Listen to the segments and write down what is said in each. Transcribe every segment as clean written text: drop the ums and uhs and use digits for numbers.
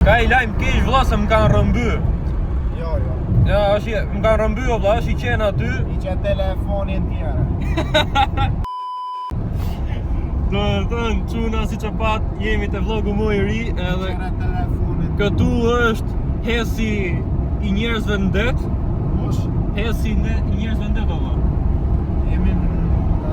Ka i lajm keq vlla se më kanë rrëmby. Jo, jo. Ja, është i, më kanë rrëmby o vlla, është i qenë aty. I qe telefonin tjere. Do të thënë, çuna siç e pat, jemi te vlogu më i ri edhe Qere telefonin. këtu është hesi i njerëzve në det. Kush? Hesi në i njerëzve në det o vlla. Jemi në...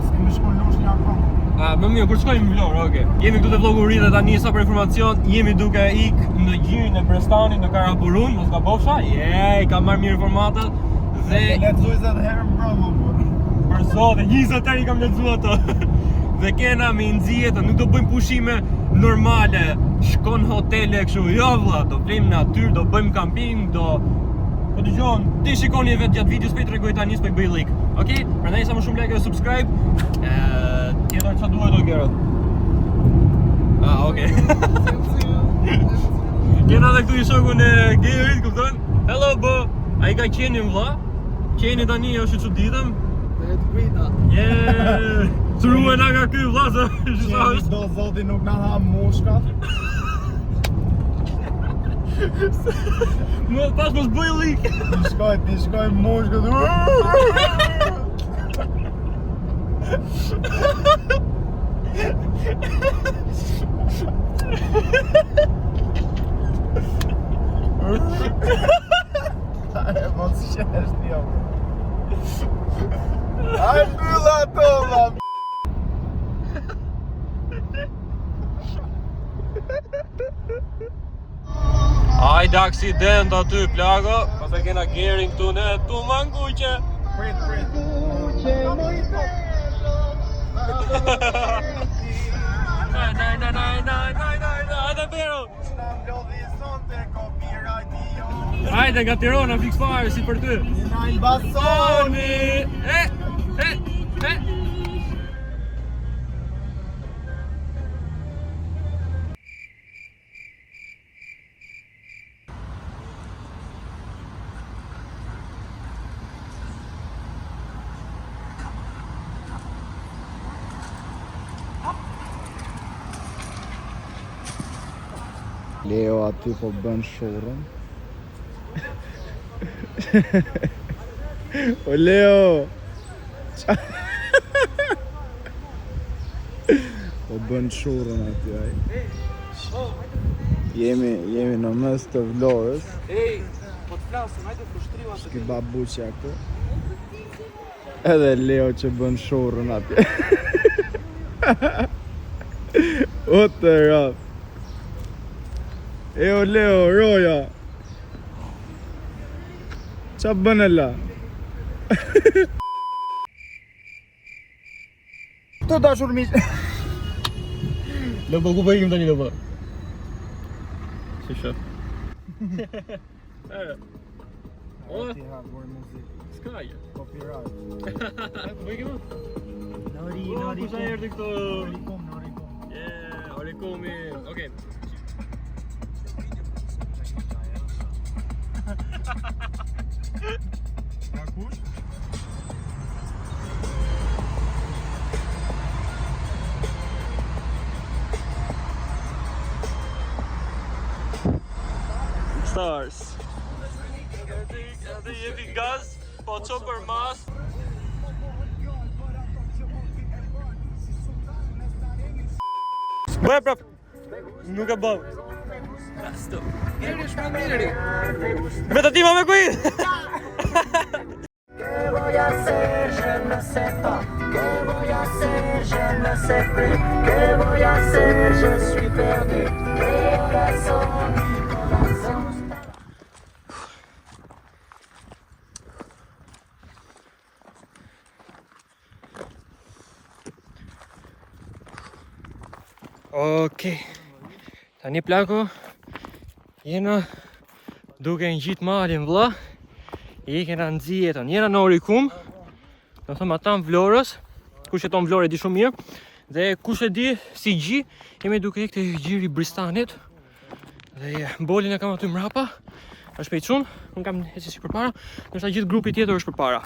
As kemi shku në Lushnjë akoma. A, më mirë, kur shkojmë në Vlorë, okej. Jemi këtu te vlogu i ri dhe tani sa për informacion, jemi duke ik në gjirin e Brestanit në Karaburun, mos gabofsha. Je, i kam marrë mirë informatat dhe E lexoj 20 herë mbrëmë, po. Për zotin, 20 herë i kam lexuar ato. Dhe kena me nxi jetën, nuk do bëjmë pushime normale, shkon hotele kështu, jo vlla, do vlim në natyrë, do bëjmë kamping, do Po dëgjon, ti shikoni vetë gjatë videos, po i tregoj tani, s'po i bëj like. Okej? Prandaj sa më shumë like dhe subscribe. Ë, tjetër çfarë duhet o Gerot? Ah, okej. Kena dhe këtu i shokun e Gerit, kupton? Hello, bro. Ai ka qenin vlla. Qeni tani është i çuditëm. Dhe të grita. Yeah! Truë na nga ky vlla se sa Qeni është. do zoti nuk na ha mushka. Më pas mos bëj like. Ti shkoj, ti shkoj mushkët. E mos qesh ti jo. Ai mbyll ato vlla. Ajde aksident aty plako, pastaj kena Gerin këtu ne tu manguqe. Prit, prit. Na na na na na na na na hajde Bero. Na mblodhi sonte copyright jo. Hajde nga Tirana fix fare si për ty. Na Elbasoni. E e e. Leo aty po bën shurrën. o Leo. Qa- po bën shurrën aty ai. Jemi jemi në mes të Vlorës. Ej, po të flasim, hajde po shtriu atë. Ky babuqja këtu. Edhe Leo që bën shurrën atje. o të rap. E o Leo, roja. Qa bën e la? Të dashur miq. Lëpo ku po ikim tani lëpo? Si shef. E. O, Ti ha bërë muzikë. s'ka gjë. Copyright. Po ikim? Nori, O, kush a erdhi këtu? Norikum, Norikum. Yeah, Orikumi. Okej. Nga kush? Stars. Edhe jepi gaz, po ço për mas. Bëj prap. Nuk e bëm. Eri është më miri. Me të tima me kuj? ¿Qué voy a hacer? Je ne sais pas. ¿Qué voy a hacer? Je ne sais plus. ¿Qué voy a hacer? Je suis perdu. Mi corazón, mi corazón. está Okej. Tani plako jena duke ngjit malin vlla. I kena nxi jetën. Jena në Orikum. Do thëmë ata në Vlorës. Kush jeton në Vlorë e di shumë mirë. Dhe kush e di si gji, jemi duke ikë te gjiri i Bristanit. Dhe bolin e kam aty mrapa. Është me i çun, unë kam ecë si përpara, ndërsa gjithë grupi tjetër është përpara.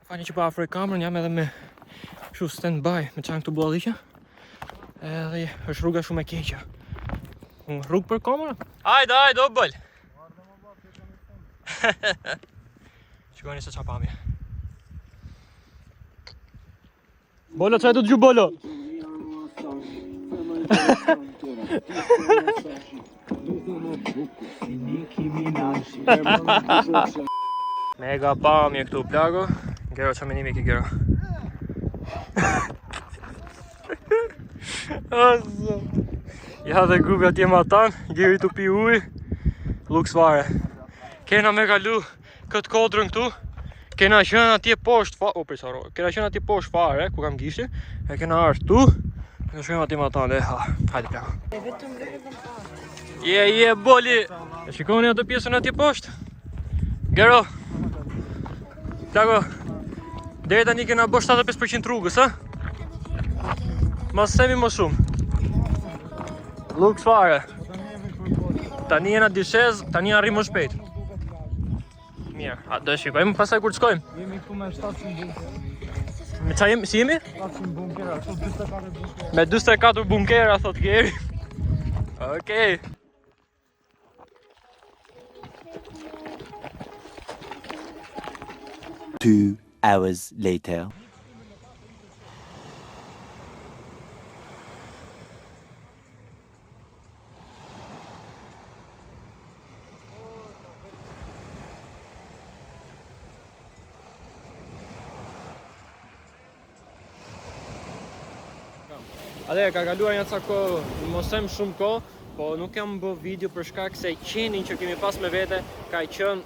Falni që po afroj kamerën, jam edhe me kështu stand by me çan këtu bullalliqe. Edhe është rruga shumë e keqe. Rrugë për komër? Hajde, hajde, o bël. Shikoni se ça pamje. Bolo, çaj do të gju bolo? Mega pamje këtu plako. Gero, ça menimi ke Gero? O, zot. Ja dhe grupi atje matan, Geri tu pi ujë, luks fare. Kena me kalu këtë kodrën këtu, kena qenë atje poshtë, fa... o, prit, harrova. Kena qenë atje poshtë fare, ku kam gishtin, e kena ardhur këtu, e shkojmë atje matan, e ha, hajde plako. Je, je, boli! E shikoni atë pjesën atje poshtë? Gero! Plako, deri tani kena bo 75% rrugës, a? Mos themi më shumë. Luks fare. Tani jena dishez, tani arrim më shpejt. Mirë, a do e shikojmë pastaj kur të shkojmë? Jemi këtu me 700 bunker. Me ça jemi, si jemi? 700 bunkera, këtu 44 bunkera. Me 44 bunkera, thot Geri. Okej. Two hours later. Atëherë ka kaluar një ca kohë, mos them shumë kohë, po nuk kam bë video për shkak se qenin që kemi pas me vete ka qenë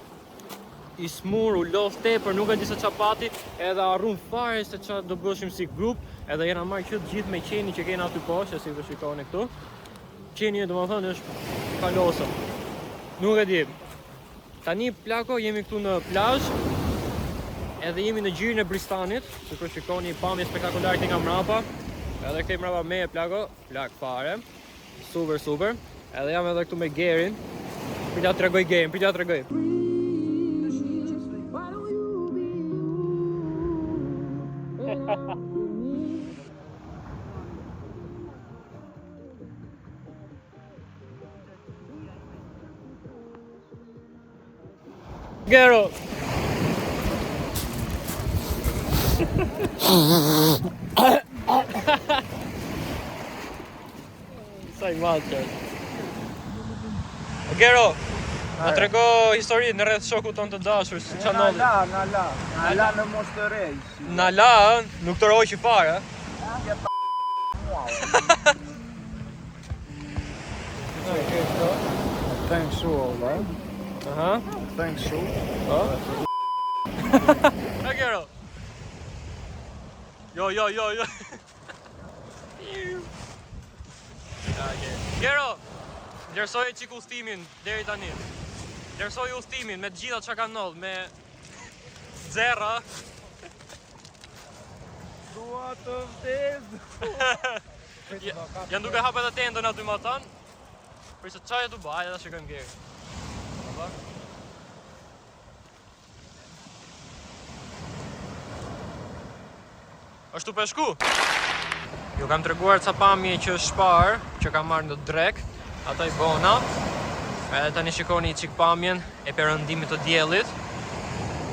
i smur, u lodh tepër, nuk e di se ça pati, edhe harrum fare se ça do bëshim si grup, edhe jena marrë që të gjithë me qenin që kena aty poshtë, si po shikoni këtu. Qeni domethënë është kalosëm. Nuk e di. Tani plako jemi këtu në plazh. Edhe jemi në gjirin e Bristanit, si po shikoni pamje spektakolare këtej nga mrapa. Edhe këtej mrapa me plako, plak fare. Super super. Edhe jam edhe këtu me Gerin. Prit ta tregoj Gerin, prit ta tregoj. Gero. Sa i madh që është. Gero, na trego historinë rreth shokut tonë të dashur, si ça Na ndodhi. la, na la, na la në mos të rej. Na la, ë? Nuk të roqi fare. ë? Thanks shu, olla. Aha. Thanks shu. Ha Gero. Jo, jo, jo, jo. Ja, okay. Gero, vlerësoje çik udhtimin deri tani. Vlerësoj udhtimin me të gjitha çka ka ndodhur, me zerra. Dua të vdes. Janë duke hapë edhe tendën aty matan. Për se çaj tu bë, hajde ta shikojmë Gerin. Opa. Është tu peshku. Ju kam treguar ca pamje që është parë, që kam marrë në drek, ato i bona. Edhe tani shikoni çik pamjen e perëndimit të diellit.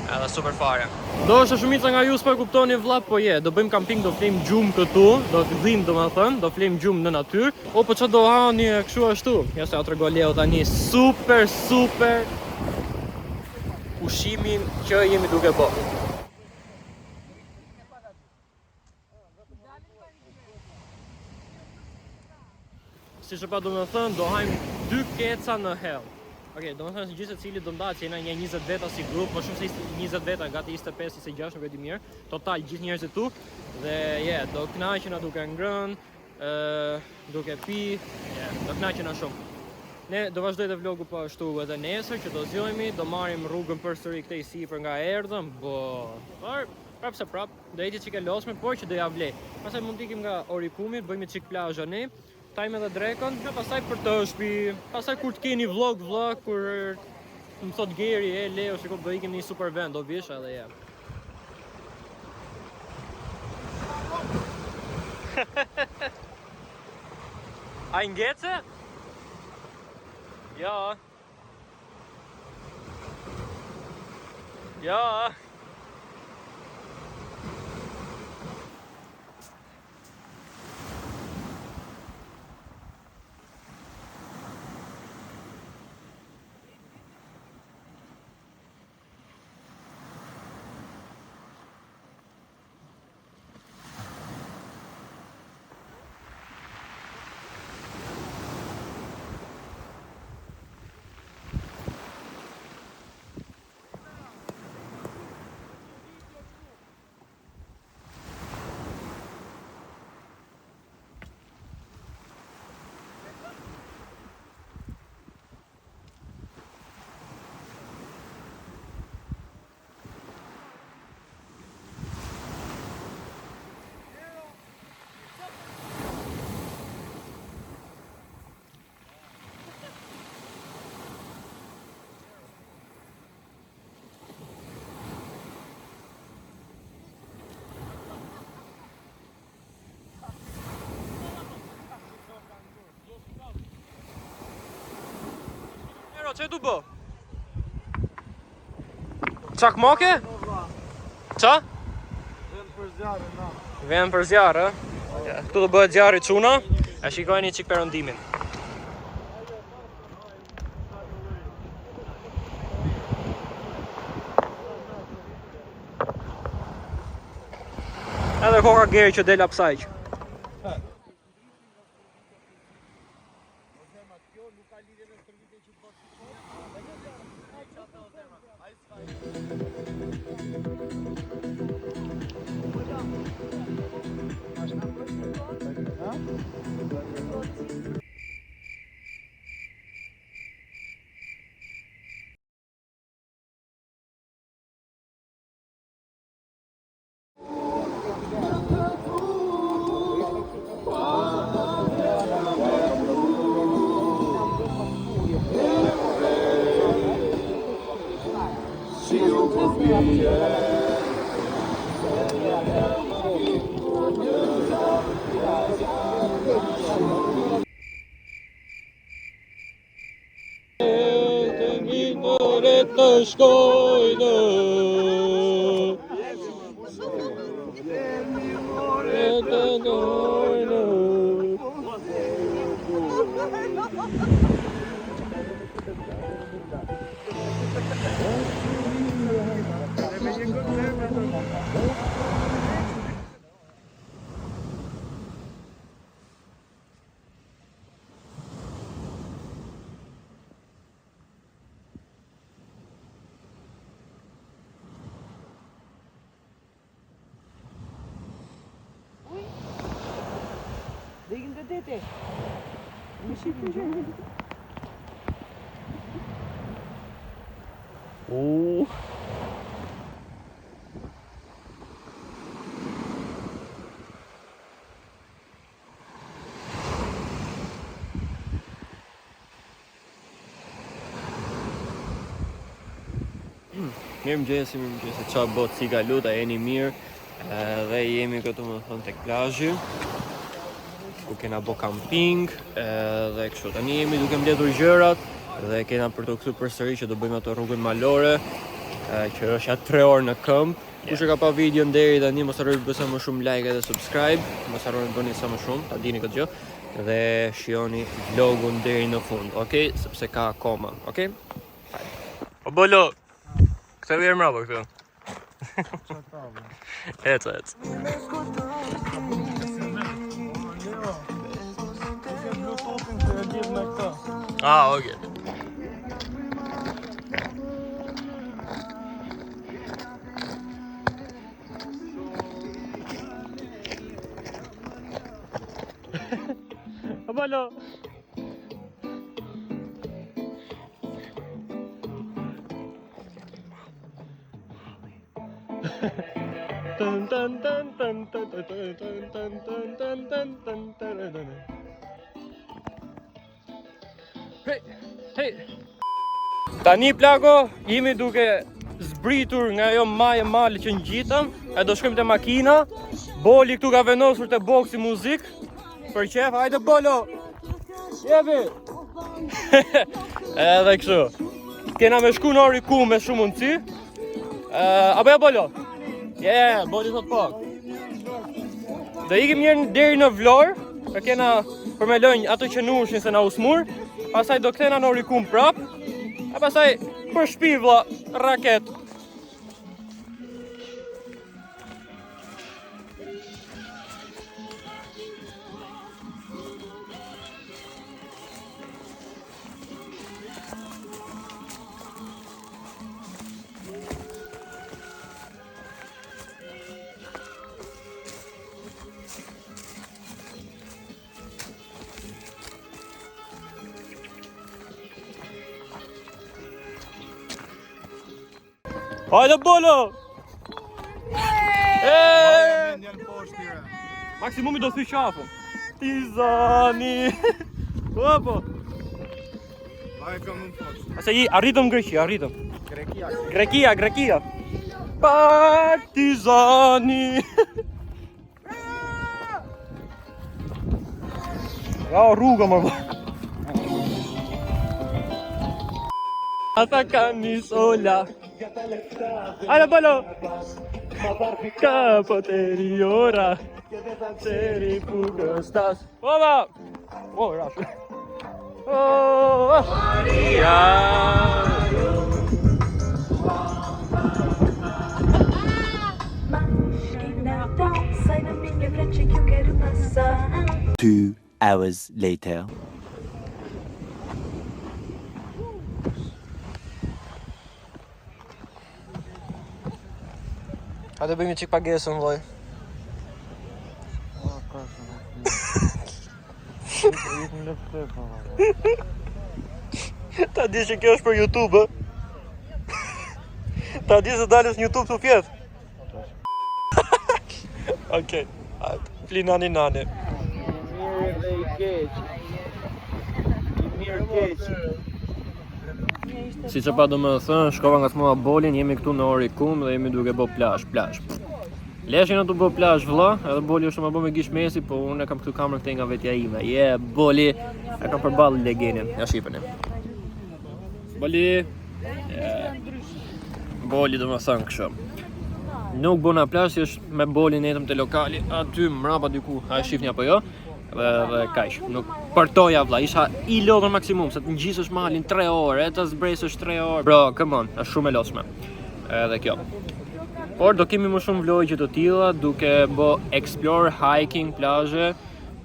Edhe super fare. Ndoshta shumica nga ju s'po e kuptoni vlla, po je, do bëjmë kamping, do flejmë gjumë këtu, do të dhim domethënë, do flejmë gjumë në natyrë. O po ç'a do hani e kështu ashtu. Ja se ja tregoj Leo tani super super ushqimin që jemi duke bë. Si që pa do me thënë, do hajmë dy keca në hell. Okej, do me thënë se gjithë secili do ndahet, se jena një 20 veta si grup, më shumë se 20 veta, gati 25, 26, nuk e di mirë. Total, gjithë njerëzit tu. Dhe je, do kënaqena duke ngrënë, duke pi, je, do kënaqena shumë. Ne do vazhdoj dhe vlogu po ashtu edhe nesër që do zgjohemi, do marrim rrugën përsëri këtej sipër nga erdhëm, bo. Por prapë se prap, do jetë çik e lodhshme, por që do ja vlej. Pastaj mund të ikim nga Orikumi, bëjmë çik plazh anë, tajmë edhe drekën, e pastaj për të shtëpi. Pastaj kur të keni vlog, vlog, kur më thot Geri, e Leo, shiko do ikim në një super vend, do vish edhe je. Ai ngece? Ja. Ja. Ero, çe tu bë? Çakmake? Ça? Vend për zjarrin, na. Vend për zjarr, ë? Këtu do bëhet zjarri çuna. E shikojeni çik perëndimin. Edhe koka geri që del apsaj. Të shkojnë Të shkojnë Degin dhe dete. Më shifë U. Mirëmëngjesi, mirëmëngjesi, qa bot si ka lut, a jeni mirë Dhe jemi këtu me thënë tek plazhi Ku kena bo camping Dhe kështu, tani jemi duke mbledhur gjërat Dhe kena për të kthy përsëri që do bëjmë ato rrugën malore Që është ja 3 orë në këmbë Kush e ka pa videon deri tani mos harroni të bëni sa më shumë like edhe subscribe, mos harroni të bëni sa më shumë, ta dini këtë gjë dhe shijoni vlogun deri në fund, okay? Sepse ka akoma, okay? O bolo. Këtë vjerë mrapa këtu. Ec, ec. Ah, okay. O bolo. Tan tan tan tan tan tan tan tan tan tan tan tan tan tan. Hey, hey. Tani plako, jemi duke zbritur nga ajo majë e malit që ngjitëm, e do shkojmë te makina. Boli këtu ka vendosur te boksi muzik. Për qef, hajde Bolo. Jepi. Edhe kështu. Kena me shku në Orikum me shumë mundësi. Uh, apo ja Bolo? Yeah, Boli thot po. Do ikim njëherë deri në Vlorë, e kena për me lënë ato qenushin se na u smur, pastaj do kthena në Orikum prap, e pastaj për shpi vlla, raket. Hajde bolo! E! Maksimumi do thy qafën. Tizani. Po po. Ase i arritëm Greqi, arritëm. Greqia. Greqia, Greqia. Partizani. Ja, rruga më Ata kamisola. Hajde bolo. Capote ora. Seri ku stas. Opa! Oh, rash. Oh, Maria. Sai na minha frente que eu quero passar. Two hours later. A do bëjmë një çik pagesën vllai. Ta di që kjo është për YouTube, ë? Ta di se dalës në YouTube të fjetë. Okej, hajde, fli nani nani. Mirë dhe i keq. I mirë keq. Si që pa do më thënë, shkova nga smova Bolin, jemi këtu në Orikum dhe jemi duke bo plazh, plazh. Lesh jena tu bo plazh vëlla, edhe Boli është më bo me gisht mesi, po unë e kam këtu kamerën këtej nga vetja ime. Je, yeah, Boli, e kam përballë legenin, ja shifeni. Boli, yeah. Boli do më thënë kështu. Nuk bona plazh, si është me Bolin netëm te lokali, aty mrapa diku, a e shifni apo jo? Dhe, dhe kaq, nuk përtoja vlla, isha i lodhur maksimum, se të ngjisësh malin 3 orë, e të zbresësh 3 orë. Bro, come on, është shumë e lodhshme. Edhe kjo. Por do kemi më shumë vlogje të tilla duke bë explore, hiking, plazhe,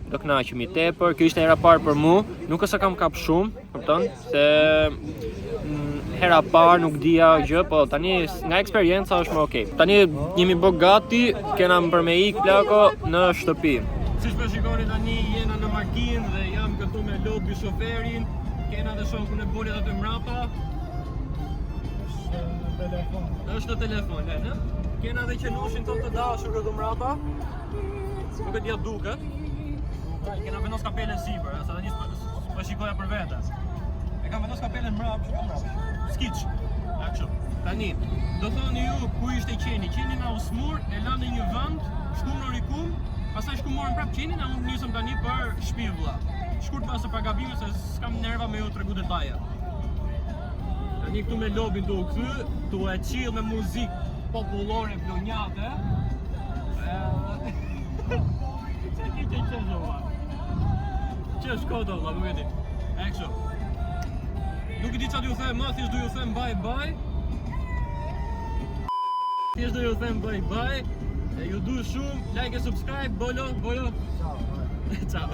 do kënaqemi tepër. Kjo ishte hera parë për mu, nuk është se kam kap shumë, kupton? Se mm, hera parë nuk dija gjë, po tani nga eksperienca është më okay. Tani jemi bë gati, kena për me ik plako në shtëpi. Siç po shikoni tani jena në makinë dhe jam këtu me Lobi shoferin, kena dhe shokun e Bolit aty mrapa. Është në telefon, le, në? Kena dhe qenushin tonë të dashur këtu mrapa. Nuk e di a duket. Kena vendos kapelën sipër, sa tani s'po shikoja për vete. E kam vendos kapelën mbrapa, shiko mbrapa. Skiç. A kështu. Tani, do thoni ju ku ishte qeni? Qeni na u smur, e lamë në një vend, shkum në Orikum, pastaj shkum morëm prap qenin, e unë nisëm tani për shtëpi vëlla. Shkurt pasë pa gabime se s'kam nerva me ju tregu detaje. Tani këtu me lobin tu u kthy, tu e chill me muzikë popullore vlonjate. Qa ke që që që Që është kodo, vlla, nuk e di. E kështu. Nuk e di çfarë ju them më, thjesht do ju them bye bye. Thjesht do ju them bye bye. E ju du shumë, like e subscribe, bolo, bolo. Ciao. Ciao.